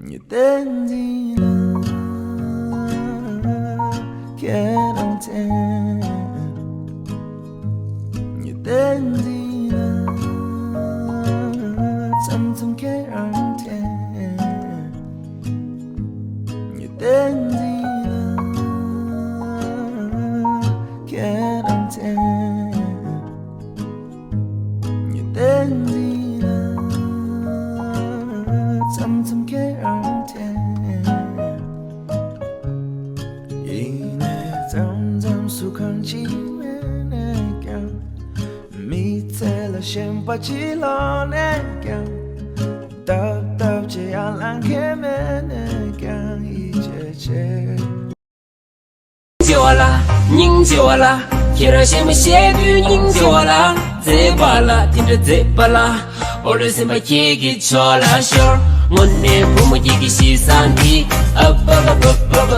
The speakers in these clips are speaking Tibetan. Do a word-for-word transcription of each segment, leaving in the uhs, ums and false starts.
ཉི་སྟེང་འཛིན་ལ་ཁྱེད་རང་མཚན། ཉི་སྟེང་འཛིན་ལ་མཚམས་མཚམས་ཁྱེད་རང་མཚན། ཉི་སྟེང་འཛིན་ལ་ཁྱེད་རང་མཚན། ཉི་སྟེང་འཛིན་ལ་མཚམས་མཚམས་ཁྱེད་རང་མཚན། ཡིན་ནའི་མཚམས་མཚམས་སུ་གང་ཅི་མེད་ནས་ཀྱང་། མི་ཚེ་ལ་ཞེན་པ་ཅི་ལོག་ནས་ཀྱང་། སྟབས་སྟབས་ཀྱིས་ཡར་ལངས་མཁན་མེད་ནས་ཀྱང་ཡིད་ཆེས་ཆེ། སྙིང་རྗེ་བ་ལ། སྙིང་རྗེ་བ་ལ། ཁྱེད་རང་གཞན་མ་བཤད་དུས་སྙིང་རྗེ་བ་ལ། མཛེས་པ་ལ། དེ་འདྲ་མཛེས་པ་ལ། འོ་ལོས་སེམས་པ་ཁྱེད་ཀྱི་ཕྱོགས་ལ་ཤོར། དངོས་གནས་བུ་མོ་ཁྱེད་ཀྱི་གཤིས་བཟང་འདི། ཨ་པ་པ་པ།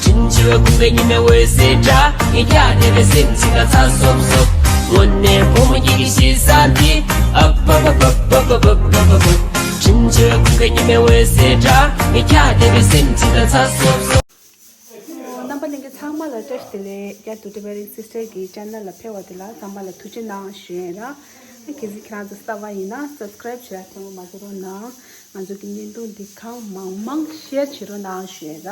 དྲིན་ཆེ་བའི་ཁུངས་ཀྱི་ཉི་མའི་འོད་ཟེར་འདྲ། ངས་ཀྱང་དེ་འདྲའི་སེམས་ཅིག་ལ་ཚ་སོབ་སོབ། དངོས་གནས་བུ་མོ་ཁྱེད་ཀྱི་གཤིས་བཟང་འདི། ཨ་པ་པ་པ། དྲིན་ཆེ་བའི་ཁུངས་ཀྱི་ཉི་མའི་འོད་ཟེར་འདྲ། ངས་ཀྱང་དེ་འདྲའི་སེམས་ཅིག་ལ་ཚ་སོབ་སོབ། རྣམ་པ་ལྷན་རྒྱས་ཚང་མ་ལ་བཀྲ་ཤིས་བདེ་ལེགས། རྒྱ་དུ་ཏི་བེ་རིང་སིས་ཊར་གི་ཆེ་ནལ་ལ་ཕེབས་པ་དེ་ལ་ཚང་མ་ལ་ཐུགས་རྗེ་གནང་ཞུ་ཡིན་ར། གལ་སྲིད་ཁྱེད་རང་ཚོ་ལྟ་བ་ཡིན་ན་སབ་སི་ཀ་རེབ་བྱེད་ཡ་ཐུགས་མ་བརྗེད་རོགས་གནང་། ང་ཚོ་གི་བརྙན་ཐུང་འདི་གང་མང་མང་ཤེར་བྱེད་རོགས་གནང་ཞུ་ཡིན་ར།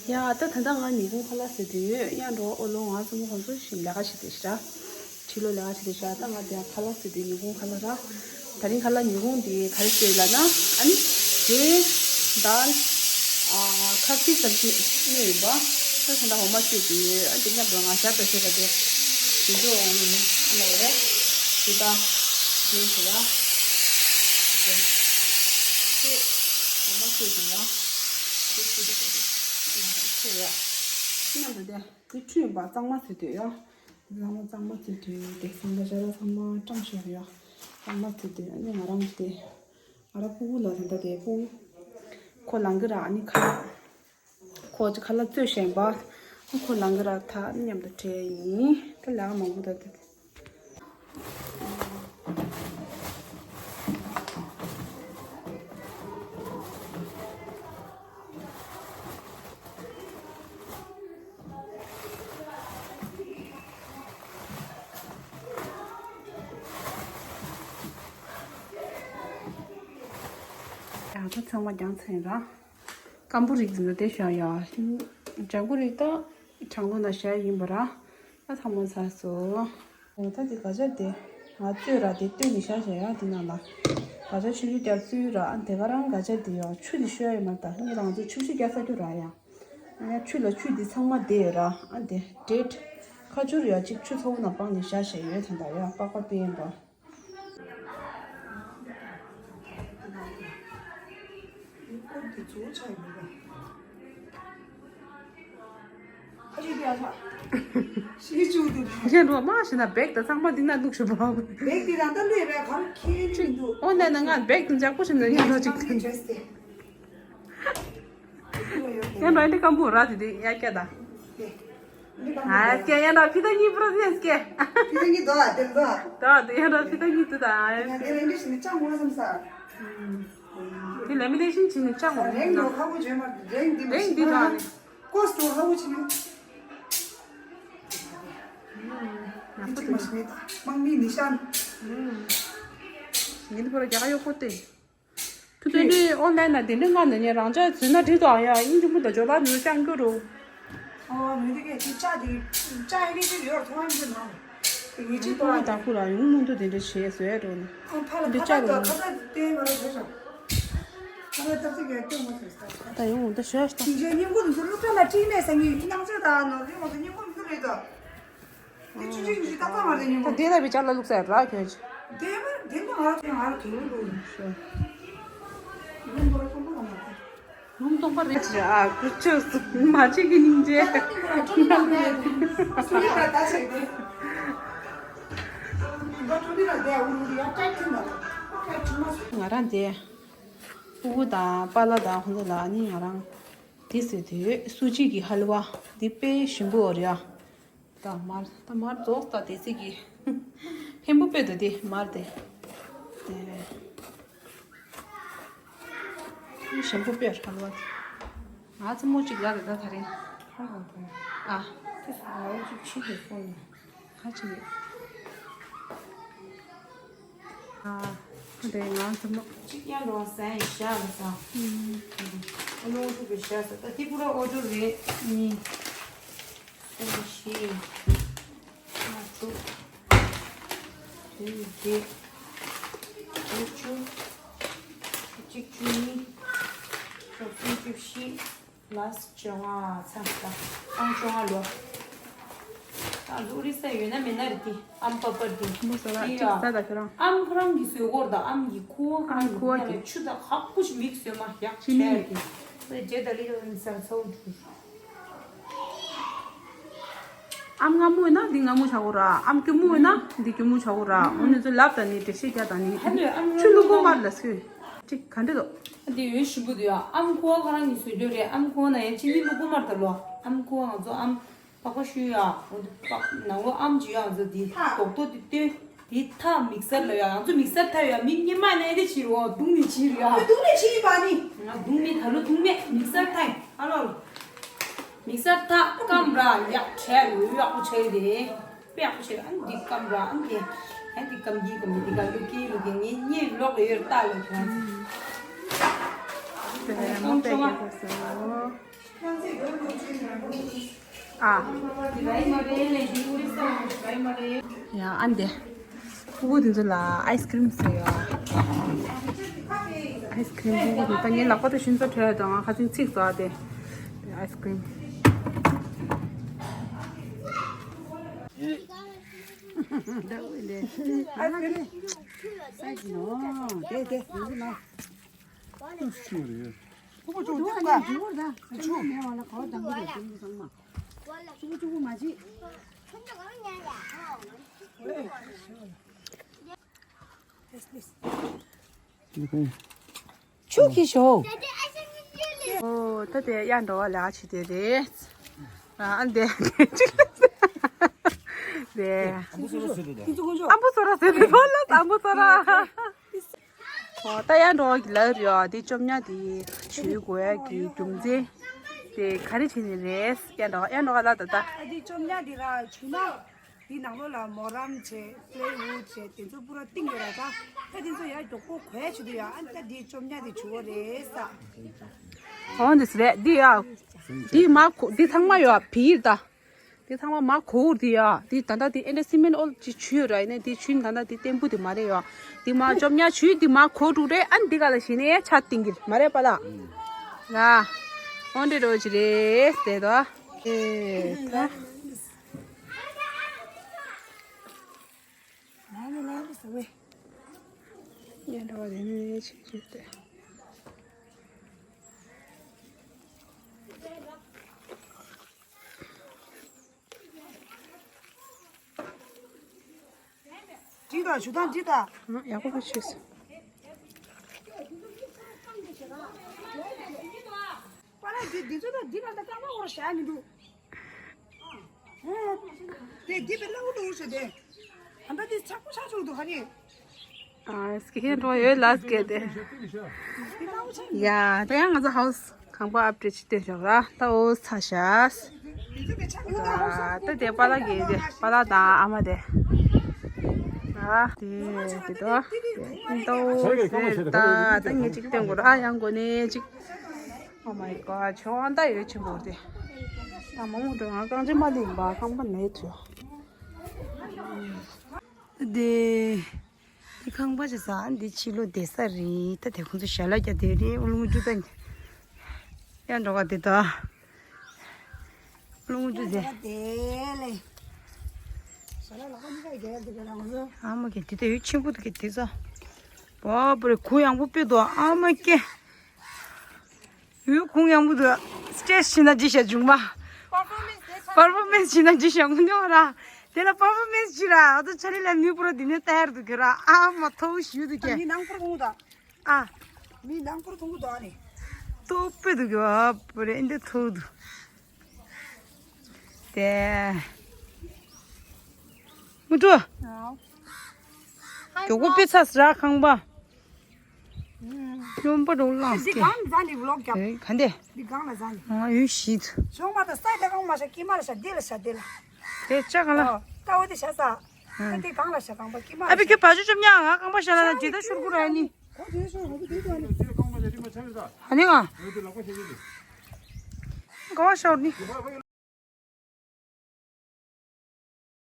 ཡ་ད་ད་ལྟ་ང་ཉིན་གུང་ཁ་ལག་ཟ་དུས་ཡོད་ཡ་འགྲོ། ཨོ་ལོ་ང་ཚོ་མོ་ཧོན་སོ་ཞིག་ལས་ཀ་བྱེད་དེ་ཤི་ར། ཕྱི་ལོགས་ལས་ཀ་བྱེད་དེ་ཤི་ར། ད་ང་དེ་ཡང་ཁ་ལག་ཟ་དུས་ཉིན་གུང་ཁ་ལག་ར། ད་རིང་ཁ་ལག་ཉིན་གུང་འདི་ག་རེ་བཟོས་ལབ་ན། ཨ་ནི་འབྲས་དལ། ཨ་ཁ་སི་སབ་ཇི་སྣོད་ཡོད་པ། ད་ད་ལྟ་འོ་མ་བསྲེས་ཀྱི་ཡོད། ཨ་འདི་མཉམ་དུ་ང་ཞབས་ཏོག་བཟོས་པ་དེ། དེ་ཚོ་ཨ་ནི་ཨ་ལ་རེད། དེ་ད་འབྲས་ཟེར་ཡ། དེ་འོ་མ་བསྲེས་ཀྱི་ཡོད། དེ་ཚོ་དེ་ཚོ་ཡ། མཉམ་དུ་དེ་དེ་ཁྲུས་ཡིན་པ་གཙང་མ་བཟོས་དུས་ཡ། ཚང་མ་གཙང་མ་བྱེད་དུས་དེ་སེམས་པ་ཤ་ར་ཚང་མ་སྐྲངས་ཤག་ཡ། གཙང་མ་བྱེད་དུས་ཨ་ནི་ང་རང་དེ་ང་རང་ཕྲུ་གུ་ལ་ད་ལྟ་དེ་ཕྲུ་གུ་ཁོ་ལང་གི་ར། ཨ་ནི་ཁ་ལག་ཁོ་ཅི་ཁ་ལག་བཙོས་བཞེངས་པ། ཁོ་ལང་གི་ར། ད་མཉམ་དུ་བྲེལ་ཡིན། ད་ལས་ཀ་མང་པོ་ད་དེ། ཡང་ད་ཚང་མ་རྒྱང་ཚན་ར། སྐམ་པོ་རིགས་འཛིན་དེ་བཞག་ཡ། ལྗང་གུ་རིགས་ད་གྲང་ལོ་ན་བཞག་ཡིན་པ་ར། ད་ཚང་མ་ཚར་སོང་། ད་དེ་ག་ཅག་དེ་ང་བཙོས་ར། དེ་བཏོན་ནས་བཞག་བཞག་ཡ། དེ་ནང་ལ་ག་ཅག་ཆུ་ཆུ་རྒྱབ་བཙོས་ར། ཨ་དེ་ག་རང་ག་ཅག་དེ་ཡ་ཆུ་དེ་བཤོས་ཡ་མ་ད་ངས་རང་ཚོ་ཆུ་ཆུ་རྒྱག་ས་རྒྱུ་ར་ཡ། ཨ་ཡ་ཆུ་ལ་ཆུ་དེ་ཚང་མ་དེ་ཡོད་ར། ཨ་དེ་འབྲས་ཁ་ཆུར་ཡ་གཅིག་ཆུ་ཚ་བོ་ནང་སྤངས་ནས་བཞག་བཞག་ཡོད། ད་ད་ཡ་པགས་པ་པེན་པ། ཤེས་བྱུང་དུ། གཞན་རོ་མ་ཤེས་ན་བེག་དང་ཚང་མ་འདི་ན་འདུག་ཞུ་བ། བེག་འདི་རང་ད་ལུས་རེད། ག་རེ་ཁྱེར་ཅིག་འདུག་ཨོ་ན་ན་ང་བེག་དང་འཇག་པོ་ཞིག་ན་ཡོད་ལ་ཅིག་ཡང་ར་འདི་སྐམ་པོ་ར་དེ་དེ་ཡ་སྐྱ་ད། ཨ་སྐྱ་ཡང་ར་ཕི་ད་གཉིས་པོ་ར་དེ་སྐྱ། ཕི་ད་གཉིས་དོ་ཨ་དེ་དོ། དོ་དེ་ཡང་ར་ཕི་ད་གཉིས་དོ་ད། ཡང་དེ་རེ་འདྲ་ཞིག་ནི་ཅང་མོ་བསམ་ས། དེ་ལེ་མི་ནེ་ཤིན་བྱས་ནས་ཅང་མོ་རེང་ནོ་ཁ་བོ་བྱོས་མ་རེང་འདི་མ་རེང་ཞིག་འདི་མ་དང་རེད། ཀོ་སི་ཏོ་ཧ་གོ་ཆི་ནི། ཡག་པོ་འདུག་མ་ཤི་ནི་དམག་མི་ནི་ཤན། ངེད་འདི་པར་རྒྱ་ག་ཡོད་ཁོ་སྟེ། ཁྱོད་ཚོ་འདི་ཨོན་ལན་ན་དེ་འདྲ་ང་ན་ཉན་རང་ཅག་ཟོས་ན་འགྲིག་དོ་ཨ་ཡ། ཨིན་ཇི་མུ་ད་ཇོ་ལ་ནུ་ཅང་གྱོ་རུ། ཨོ་མི་འདི་གས་དེ་ཅག་དེ་ཅག་ཨེ་ནི་ཅི་ཡོད་ཐོང་ཨིན་ཇི་ན། དེ་ངེད་ཅི་ཏོ་ཨ་ད་ཁུ་ར་ཡོང་མུ་འདུ་དེ་འདྲ་བྱས་ཟོས་རོ་ནི། ཨོ་ཕ་ལ་འདི་ཕ་ཅག་ལ་རོ་ནི། ཁ་ཚ་དེ་ང་རོ་བྱས་ཤག་ད་ལྟ་ཅིག་གི་སྐྱོ་མ་ཐུབ་ས། ད་ཡོང་འདི་ཞོ་ཤ་ད། ཅིང་ཅེ་སྙིང་ཁུ་དུ་ཚུར་སློབ་གྲྭ་ལ་ཁྲིད་མེད་ས་ངའི་སྣང་ཚོད་དང་ནོར་ལུག་ཚོ་སྙིང་ཁུ་མི་འདུག་རེད་དོ། དེ་ཆུ་ཆུ་ཆུ་ཆུ་ཏག་ཏག་མ་རེད་སྙིང་ད་ཁུ། དེ་ལ་བི་ཅག་ལ་ལུག་ས་ར་ཁྱོད་ཀྱི། དེ་མ་དེ་མ་ང་ར་དེ་ང་ར་དེ་ལུག་ལུག་ཤོ། ཡུམ་འབོར་སོང་པོ་ལ་མ་རེད། ལུང་སྟོང་པ་རེད་ཅེས་ཨ་ཁུ་ཆོས་སུ་མ་བྱེད་ཀྱི་སྙིང་རྗེ། ང་རང་དེ། ཕྲུ་གུ་དང་པཱ་ལགས་དང་ཁོང་ཚོ་ལ་ནི་ང་རང་དེ་ཟེར་དུས་སུ་ཅི་གི་ཧལ་ཝ་འདི་དཔེ་ཞིམ་པོ་རེད་ཨ། ད་མར་ད་མར་རྫོགས་ད་དེ་ཟེར་གི་ཧེམ་པོ་དཔེ་འདུག་དེ་མར་དེ་དེ། ཞིམ་པོ་དཔེ་ཧ་ལོ། ང་ཚོ་མོ་གཅིག་ལ་རེ་ད་ད་རེད། ཧ་ཧ་ཧ། ཨ། ཁྱེད་ཚོ་ང་ཚོ་ཕྱི་དུ་སོང་ནས། ཧ་ཅི་ཡོད། ཨ། དེ་ང་ཚོ་མོ། གཅིག་ཡང་འགྲོ་བ་ཟ་ཡིན་ཤ་ལ་ཟ། ཨུམ། ཨ་ནོ་འོ་ཐུག་པའི་ཤ་ཟ། ད་ཏི་པུ་ར་ཨོ་ཏོ་རེད། གཉིས། གསུམ་བཞི། ལྔ་དྲུག་བདུན་བརྒྱད། དགུ་བཅུ། བཅུ་གཅིག་བཅུ་གཉིས། བཅུ་གསུམ་བཅུ་བཞི། ལ་བཅོ་ལྔ་ཚ་ད། ཨང་བཅོ་ལྔ་ལོ། ཨ་ལུ་རི་ས་ཡོད་ན་མེད་ན་རི་ཏི་ཨམ་པ་པར་ཏི། མོ་ཟ་ར་ཏི་ཅིག་ཡ། ཟ་ད་ཁྱོད་རང་། ཨམ་ཁོ་རང་གི་བཟོས་སྐོར་དང་ཨམ་གི་ཁུ་བ། ཨམ་ཁུ་བ་གི་ཆུ་དང་ཁག་པོ་ཞིག་མིག་བཟོས་མ་ཡག་ཅི་ནི་ཆེ་གི། ས་རྗེ་ད་ལི་ད་ནི་ས་ཚ་བོ་འགྲུ། ཨམ་སྔ་མོ་ཡིན་ན་འདི་སྔ་མོ་བྱ་གོ་ར། ཨམ་སྐྱོ་མོ་ཡིན་ན་འདི་སྐྱོ་མོ་བྱ་གོ་ར། འོ་ནི་ཚོ་ལབ་དང་ནི་འགྲེལ་བཤད་རྒྱག་དང་ནི། ཧ་ནི་ཨམ་ཆུ་ལུ་གོ་མར་ལ་སུ་ཅིག་ག་འདྲ་དོ། འདི་འོན་ཞིམ་པོ་འདུག་ཡ། ཨམ་ཁུ་བ་ཁ་རང་གི་བཟོས་འདོད་རེད། ཨམ་ཁུ་བ་ན་ཡང་ཅི་ནི་ལུ་གོ་མར་ད་ལོ། ཨམ་ཁུ་བ་ང་ཚོ་ཨམ་པགས་པ་ཤུ་ཡ། འོ་འདི་པགས་ནང་ལོ་ཨམ་ཅི་ཡ། ང་ཚོ་འདི་རྡོག་རྡོག་འདི་སྟོན། དེ་ཐག་མིག་སར་ལ་ཡ། ང་ཚོ་མིག་སར་ཐག་ཡ། མི་སྙེ་མ་ནས་དེ་བྱིར་འོ་རྡུང་ནས་བྱིར་ཡ། རྡུང་ནས་བྱིར་པ་ནི། ང་རྡུང་མེད། ད་ལོ་རྡུང་མེད། མིག་སར་ཐག་ཨ་ལོ། མིག་སར་ཐག་སྐམ་ར་ཡག་བྲལ་ཡོད། ཡག་པོ་བྱས་ཏེ། དཔེ་ཡག་པོ་བྱས། ཨ་ནི་འདི་སྐམ་ར། ཨ་ནི་འདི། ཨ་ནི་འདི་སྐམ་གྱི་སྐམ་གྱི་འདི་ག་ལུ་ཀི་ལུ་ཀི་ངའི་སྙེ་ལོག་ཡོད་ལྟ་ལོ་ཁྱོད་ཚོ། དེ་ནས་མོ་པས་ཀྱི་གོ་སོ། ཨ། ཡ་ཨན་དེ། ཕྲུ་གུ་དེ་ཚོ་ལ་ཨའི་སི་ཀི་རིམ་བཟོས་ཡོད། ཨའི་སི་ཀི་རིམ་ཕྲུ་གུ་དེ་ད་ངའི་ལག་པ་དེ་ཤིན་ཙོ་བྲོས་དང་ང་ཁ་ཚིག་ཚིག་བཟོ་དེ། ཨའི་སི་ཀི་རིམ། ཨའི་སི་ཀི་རིམ། ས་ཀི་ནོ། དེ་དེ་དེ་ནོ། ཕྲུ་གུ་ཆུང་ཆུང་ག་ཆུང་ཆུང་མེད་པ་ལ་གོ་དང་གི་རེད། ཆུང་ཆུང་མ་ཅི། ཆུ་ཁྱི་ཤོག་ཨོ་ད་དེ་ཡར་འགྲོ་བ་ལ་ཆི་དེ་རེད། ཨ་འདེ་ཅིག་ལ་དེ། ཨམ་བུ་སོ་ར་ཟེར་དེ་ཨམ་བུ་སོ་ར་ཟེར་དེ་ལོ་ལ་ཨམ་བུ་སོ་ར། ཨོ་ད་ཡར་འགྲོ་གི་ལ་རེད། ཨ་དེ་ཅོམ་ཉ་དེ་བྱུས་དགོས་ཡ་གི་རྒྱུ་མཚན་དེ་ག་རེ་བྱས་ནས་རེད། ཡར་འགྲོ་ཡར་འགྲོ་ག་ལ་ད་ད། ཨ་དེ་ཅོམ་ཉ་དེ་ར་བྱུས་ན་དེ་ནང་ལོགས་ལ་མོ་རམ་བྱས་པླེ་ཝུད་བྱས་དེ་ཚོ་པུ་ར་བཏིང་ཡོད་ར་ད། ད་དེ་ཚོ་ཡར་མགྱོགས་པོ་གོ་ཡ་བྱེད་དུ་ཡ། ཨ་ད་དེ་ཅོམ་ཉ་དེ་བྱུས་པ་རེད་ས། ཨོ་འདི་སི་རེད་འདི་ཡ། འདི་མ་གོ་འདི་ཚང་མ་ཡོད་བི་ཡིར་ད། དེ་ཚང་མ་མ་གོ་འདི་ཡ། དེ་ད་ལྟ་དེ་ཨེ་འདྲ་སི་མེན་ཨོལ་ཅིག་ཆུ་ཡོད་ར། ཡིན་ནའི་དེ་ཆུ་ད་ལྟ་དེ་བརྟན་པོ་དེ་མ་རེད་ཡ། དེ་མ་ཅོམ་ཉ་ཆུ་དེ་མ་གོ་འགྲོ་རེད། ཨ་འདི་ག་ལ་ཞིག་ནས་ཆ་བཏིང་གི་མ་རེད་པ་ལ། ལ། ཨོ་འདྲེ་རོ་ཅི་རེད་ཟེར་དོ། ཨེ་ད། ཉན་རོ་རེ་ནས་ཆི་ཆི་སྟེ། འགྲིག་དང་ཞུ་དང་འགྲིག་དང་། ཡག་པོ་ཞུས་སོང་། པ་ར་འདི་འདི་ཚོ་ད་འདི་ལ་ད་རྐང་པ་འོར་བྱ་མི་འདུག་དེ་འདི་པའི་ལ་འུ་འདུག་ཟེར་དེ། ཨ་ད་འདི་ཆག་པོ་ཆག་ཆོག་འདུག་ཧ་ནི། ཨ་སྐད་འགྲོ་ཡོད་ལ་སྐད་དེ། ཡ་ད་ཡང་ང་ཚོ་ཧའུ་སི་ཁང་པ་ཨབ་ཌེ་ཊི་ཅིག་སྟོན་ཤོག་ར། ད་འོ་ཚ་ཤ། ད་དེ་པ་ལ་གེ་དེ་པ་ལ་དང་ཨ་མ་དེ། ཨ་དེ་དེ་དོ། ད་འོ་ཟེར་ད་ད་ངས་ཅིག་སྟོན་དགོས་ར། ཡང་གོ་ནས་ཅིག Oh my god ཆོ་ཨ་ད་ཡོད་ཆེན་པོ་དེ། ད་མོ་མོ་འགྲོ་ང་རྐང་ཅི་མ་ལེན་པ་ཁང་པ་ནས་ཐུ། དེ། འདི་ཁང་པ་ཅི་ས་འདི་ཕྱི་ལོ་བསྡད་ས་རེད། ད་དེ་ཁོང་ཚོ་ཞལ་ལག་རྒྱག་དེ་རེད། ཨུ་ལུང་ཅུ་ད་ཡང་འགྲོ་ག་དེ་ད། ཨུ་ལུང་ཅུ་དེ། དེ་ལེ། ཞལ་ལག་ལག་པ་གཉིས་ཀ་རྒྱག་དེ་ག་རང་བཟོ། ཨ་མ་གི་དེ་ད་ཡོད་ཆེན་པོ་དེ་གི་དེ་ས། བ་པ་རེ་གུ་ཡངས་པོ་དཔེ་འདུག་ཨ་མ་ཀེ། ཡུལ་ཁུངས་ཡང་པོ་འདུག་སི་ཊེ་ཇི་ཞིག་ན་ཇི་ཤ་བྱུང་མ། པར་ཕོར་མེན་སི་ཞིག་ན་ཇི་ཤ་ངུ་ནི་བ་ར། དེ་ལ་པར་ཕོར་མེན་སི་ཇི་ར་ཨ་ཏོ་ཆ་ལི་ལ་ནུས་པོ་ར་འདི་ནས་ལྟ་ཡར་འདུག་གི་ར། ཨ་མ་ཐོ་ཞུ་འདུག་གི་མི་ནང་ཁུར་གོང་དང་། ཨ། མི་ནང་ཁུར་གོང་དང་ཨ་ནི། ཏོ་པེ་འདུག་གི་ཨ་པོ་རེ་འདི་ཐོ་འདུག་དེ། མུ་ཏོ། མགྱོགས་པོ་པེ་ཚ་སི་ར་ཁང་པ། རློན་པ་འགྲོ་ལངས་ཀྱི། འདི་གང་ལ་ཟ་ནི་བློག་རྒྱབ། ཨེ་ག་འདི། འདི་གང་ལ་ཟ་ནི། ང་ཡུལ་ཤིད། ཞོགས་མ་དང་སའི་ད་གང་མ་ཤ་ཀི་མ་ལ་ཤ་དེ་ལ་ཤ་དེ་ལ། དེ་ལྕགས་ག་ལ། ཨོ་ད་འོ་དེ་ཤ་ཟ། ད་དེ་གང་ལ་ཤ་གང་པ་ཀི་མ་ལ་ཨ་བི་ཤ། ཁྱོད་བ་ཅུ་ཅུ་མྱང་ང་གང་པ་ཤ་ལ་ན་ཇི་ལྟར་ཤུར་གུ་ར་ནི། ཨ་ནི་ང་། ག་བ་ཤ་འོ་ནི།